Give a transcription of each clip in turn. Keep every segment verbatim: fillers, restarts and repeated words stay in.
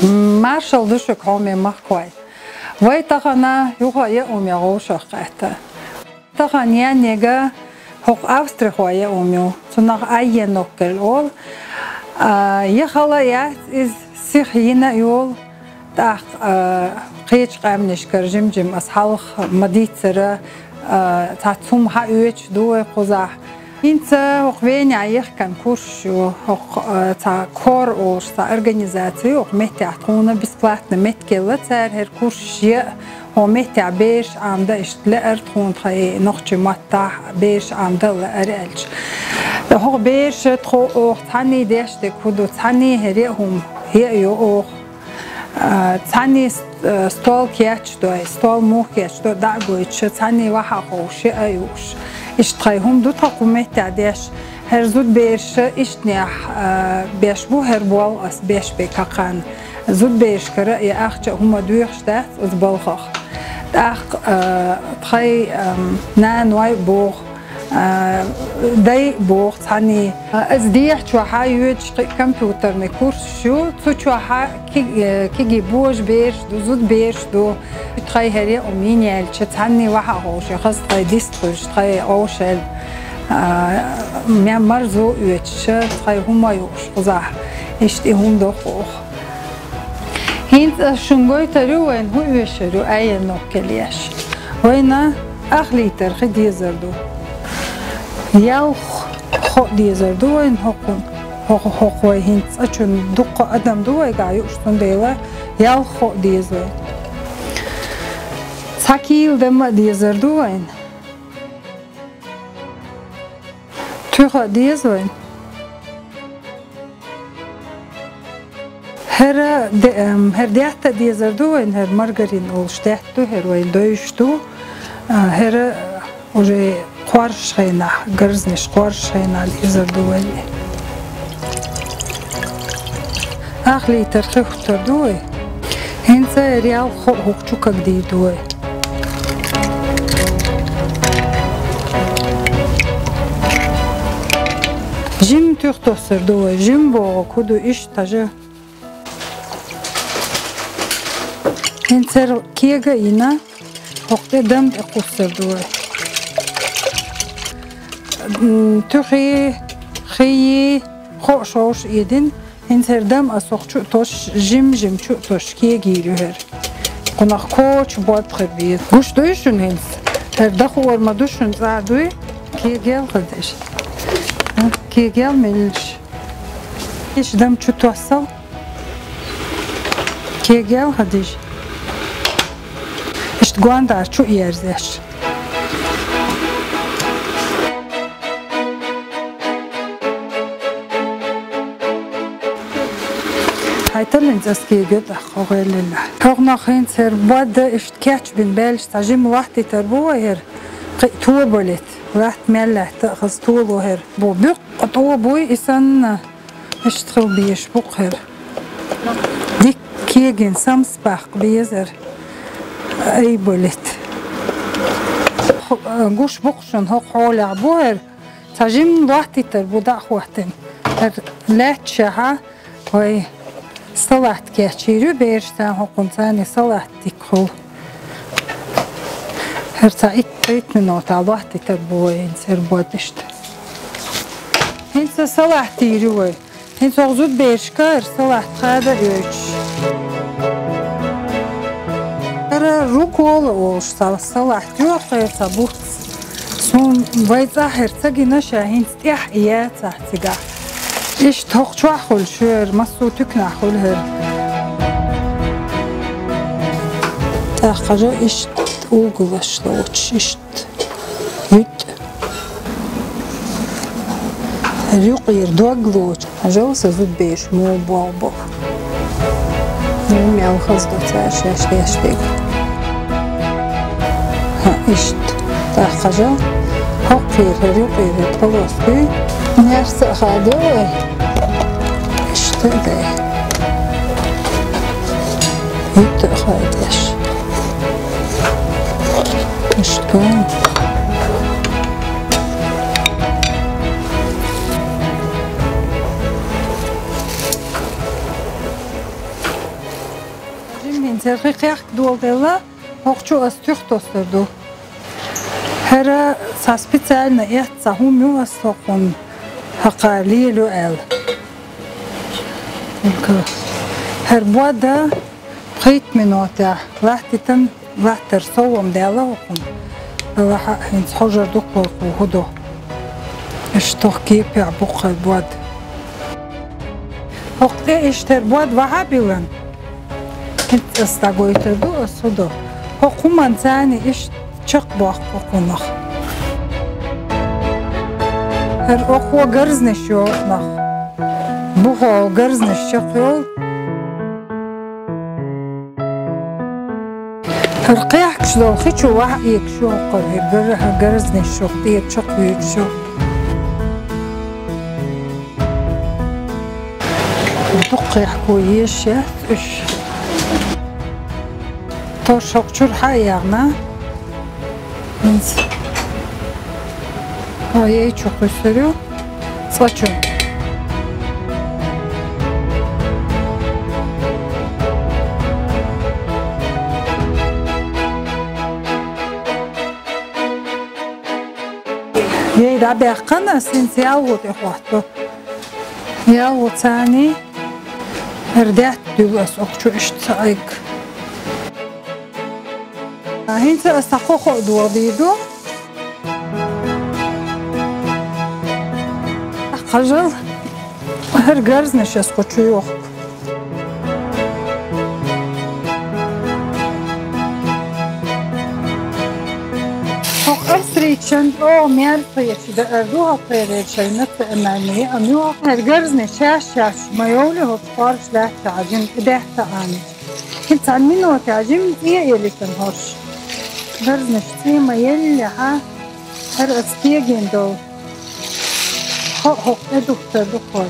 Маршалла ду шуга, хьоме махкой. Вай тахана юха яа хӀума я вовшах кхетта. Тахана яьннега хӀокху австрихой яа хӀума ю. Цунах айеноккел олу. А, я хала яц иза, сиха йина а йолу. ТӀаккха, а, кхечу къаьмнашкара жим-жим ас хьалха ма-дийццара, а, цхьацца хӀума хьаоьцуш ду вай кхузахь. ХӀинца хӀокху Венехь яхкан курсаш ю, хӀокху, а, цхьа кор олуш цхьа организаци ю, хӀокху меттехь тхуна бесплатно меттиг елла цара, хӀара курсаш яа, хӀокху меттехь бераш Ӏамдан иштта лаьара тхуна тхайн нохчийн маттахь, бераш Ӏамдан а лаьара аьлча. ХӀокху бераша тхо оха цхьаьний деш дерг хӀун ду, цхьаьний хӀара яа хӀума яа йо оха. А, цхьаьний с-, э, стол кечдой, стол муха кечдо, дӀа а гойтуш, цхьаьний вахьа ховшуш а юуш. Иштта тхайн хӀума ду тхан кху меттехь деш. ХӀара зудабераш иштанехь, а, беш бу, хӀара болх ас беш берг хӀокхарна. Зудаберашкара я ахча а хӀума доьхуш дац оцу балхах. ТӀаккха, а, тхайн, ам, наной а боху, а, дай а боху цхьаьний. А, аса дехьа чохь йоьдуш кхин компьютерный курсаш ю, цу чохь ки-, э, кегий божабераш ду, зудабераш ду. Тхайн хӀара яа хӀума йина яьлча, цхьаьний вахьа ховшуш, хаза тхайн дистхуьлуш, тхайн ховшал, а, ма-, марзо а оьцуш, тхайн хӀума юуш кхузахь. Иштта и хӀума доху оха. ХӀинца ас шуна гойтур ю вайна хӀун оьшур ю айеноккел еш. Вайна ах литр хи дезар ду. Ялх хо дезар ду вайна хӀокхун. ХӀокху, хӀокху вай хӀинца цкъачунна дуккха адам ду вайгахь юуш, цундела ялх хо деза вайна. Цхьа кийла дама а дезар ду вайна. Туьха а деза вайна. ХӀара де-, эм, хӀара даьтта а дезар ду вайна, хӀара маргарин олуш даьтта ду, хӀара вай дойуш ду. А, хӀара уже кхоршуш хенахь, гарзнаш кхоршуш хенахь дезар ду вайна. Ах литр хи хӀуттур ду вай. ХӀинца хӀара ялх хо хӀокху чу кагдийр ду вай. Жим туьха тоссур ду вай. Жим бохург хӀун ду, иштта хьажа. ХӀинца хӀара кега а йина, хӀокху тӀе дам тӀе кхуссур ду вай. М, туьхий, хий, хо а шовша эдина. ХӀинца хӀара дам ас хӀокху чу а тосуш, жим-жим чу а тосуш кегийр ю хӀара. Кхунах коча бод хир беза. Гуш дуй шуна хӀинца? ХӀара даха ор ма ду шуна, цӀа дуй? Кегел хӀа деш. А, кегел меллаш. Иштта дам чу тоссал. Кегел хӀа деш. Иштта гондӀар чу а ерзеш. Хьайталлин цӀа скига тӀаккха гӀеллина. ХӀокхунах хӀинца хӀара бод иштта кечбина баьлча цхьа жима латтийтар бу вай хӀара. Кхин а тобалет. Латта мел лаьтта а хаза толо хӀара. Бу буккъа тӀо буй и санна. Иштта хила безаш бу-кх хӀара. Дикка кегина самсбаккха безар. Айболит. Ху-, гуш бу-кх шуна хӀокху хьолехь бу хӀара. Цхьа жимма лоттийтар бу дӀа а хӀоттийна. ХӀара лаьтташехьа вай салат кечйийр ю бераш, царна хӀокхунна царна салат дика хуьлу. ХӀара цхьа итт, итт минотехь лоттийтар бу вай хӀинца хӀара бод иштта. ХӀинца салат дийр ю вай. ХӀинца хӀокху зудаберашка хӀара салат хада а йойтуш. ХӀара руккола олуш цхьа салат ю, хӀара цхьа буц. Суна вай цӀахь хӀара ца гина ша, хӀинца тӀехь и яцахь цигахь. Иштта хӀокху чохь хуьлу шуьра, массо а туькнахь хуьлу хӀара. ТӀаккха хьажа иштта угулаш лоцуш, иштта. ХӀуьттӀа. ХӀара юкъера дог лоцуш. Хьажал сан зудабераш муха болх бо. Ну, мел хаза до цара шаьш деш дерг. ХӀаъ, иштта. ТӀаккха хьажал. ХӀокхуьра хӀара юкъера хӀара полоска дуй. Нерса а хадо вай. Иштта а дай. ХӀуьттӀа а хадеш. Иштта. Церхи кхехк долделла, хӀокху чу ас туьх тосур ду. ХӀара сан специально эцна хӀума ю ас хӀокхунна хьакха лело аьлла. ХӀара бода пхийтта минотехь латтитан латтар совгӀам даьлла хӀокхунна. Аллахьа хӀинца хьожар дуккхой кху хӀу ду. Иштта кепехь бу кхара бод. ХӀокху тӀе иштта хӀара бод вахьа а биллан. ХӀинца ас дӀагойтур ду ас хӀу ду. ХӀокху хӀуманца иштта чекхбоккху кхунах. ХӀара окхо гарзнаш йоху нах. Бухо гарзнаш чекхйолу. ХӀара кхехкаш долу хи чу ваха а эгаш ю хӀокхара, хӀара гар-, гарзнаш чу тӀера чекхвуьйцуш ю. Дукха кхехко езаш яц уьш. Тос хӀокху чуьра хьа а яхна. ХӀинца. Ой, ей чу кхуьссур ю. Цкъа чу. Ей, дӀабаьккхина ас хӀинца ялхо тӀе хӀотто. Ялхо царний. ХӀара даьтта дуьллу ас окху чу иштта ца айгга. ХӀинца аса кхо-кхо а дохадийр ду. Кхажал, хӀара гарзнаш аса кху чу йохку. ХӀокху асричан, о, мерза кхечу даар ду хӀокхерера шайна ца а наймае, амма ю хӀара гарзнаш шаьш-шаьш ма йовлий хӀокху кхорш лаьттахьа жимма тӀедаьтта Ӏамийча. ХӀинца цхьана минотехь жимма цӀе а елийтина хӀорш. Гарзнаш цӀе ма еллехьа, хӀара аса кегийна долу. Хо-, хӀокху тӀе духтар ду кхой.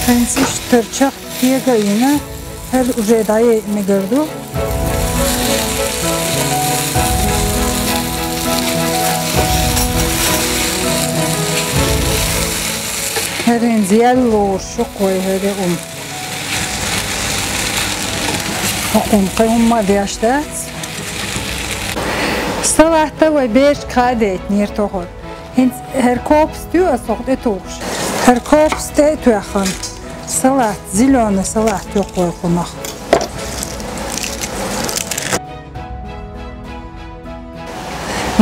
ХӀинца иштта хӀара чекх кега а йина, хӀара уже дӀаяйа мегар ду. ХӀара хӀинца ял лоруш ю кхой хӀара ум. ХӀокхунна кхин хӀумма а деш дац. Салат а вай берашка хадайтинера тохара. ХӀинца хӀара копуста ю аса хӀокху тӀе тухуш. ХӀара копуста тӀе а тоьхна, салат, зелёный салат ю кхой кхунах.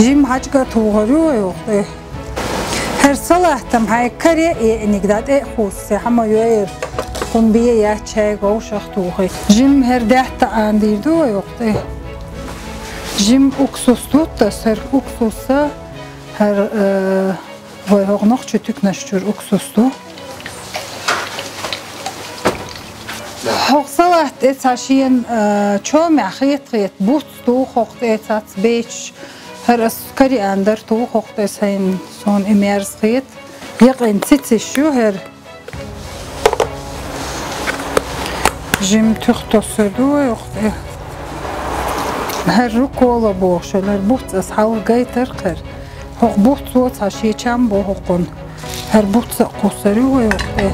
Жимма хьаьжкӀа а тухур ю вай хӀокху тӀе. ХӀара салат-м хьайн каре а еаниг дӀа тӀе а кхуссий, хьан ма йойура, кхунна бен яц шайга вовшах тухий. Жимма хӀара даьтта Ӏанадийр ду вай хӀокху тӀе. Жимма уксус дутта ас, хӀара уксуса, хӀара, э, вай хӀокху нохчийн туьканаш чуьра уксус ду. ХӀокху салат тӀе цхьа шена, а, чомехь хета-хета буц ду хӀокху тӀе цхьацца бечаш. ХӀара ас кариандар ду хӀокху тӀе сайна, суна и мерза хета. Якъина цициш ю хӀара. Жимма туьх тосур ду вай хӀокху тӀе. ХӀара руккола бохуш, хӀара буц ас хьалха гайтар кхара. ХӀокху буццо цхьа шен чам бо хӀокхунна. ХӀара буц а кхуссур ю вай хӀокху тӀе.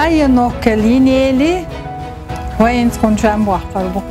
Айя ноккал йинели, вайна кхунна чам боккхур бу.